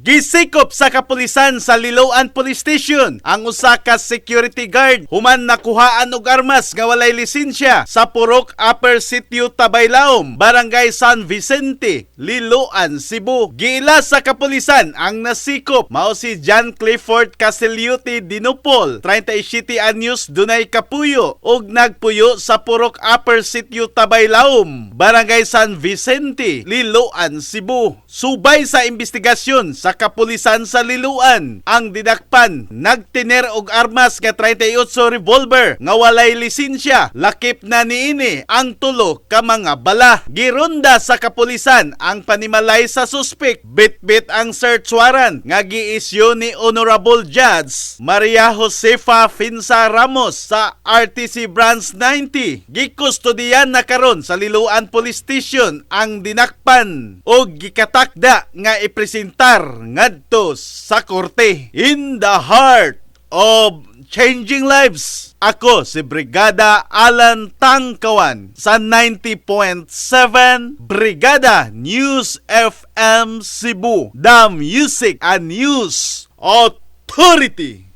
Gisikop sa kapulisan sa Liloan Police Station ang usa ka security guard human nakuhaan og armas nga walay lisensya sa Purok Upper Sitio Tabaylaom, Barangay San Vicente, Liloan, Cebu. Giila sa kapulisan ang nasikop mao si John Clifford Casiliuti Dinupol, 37 anyos, dunay kapuyo ug nagpuyo sa Purok Upper Sitio Tabaylaom, Barangay San Vicente, Liloan, Cebu. Subay sa investigasyon sa kapulisan sa Liloan, ang didakpan nagtiner og armas nga 38 revolver nga walay lisensya, lakip na niini ang tulo ka mga bala. Gironda sa kapulisan ang panimalay sa suspek. Bitbit ang search warrant nga giisyu ni Honorable Judge Maria Josefa Finsa Ramos sa RTC Branch 90. Gikustodiyan na karon sa Liloan Police Station ang dinakpan og gikatakda nga ipresentar ngadto sa korte. In the heart of changing lives. Ako si Brigada Alan Tangkawan sa 90.7 Brigada News FM Cebu. The Music and News Authority.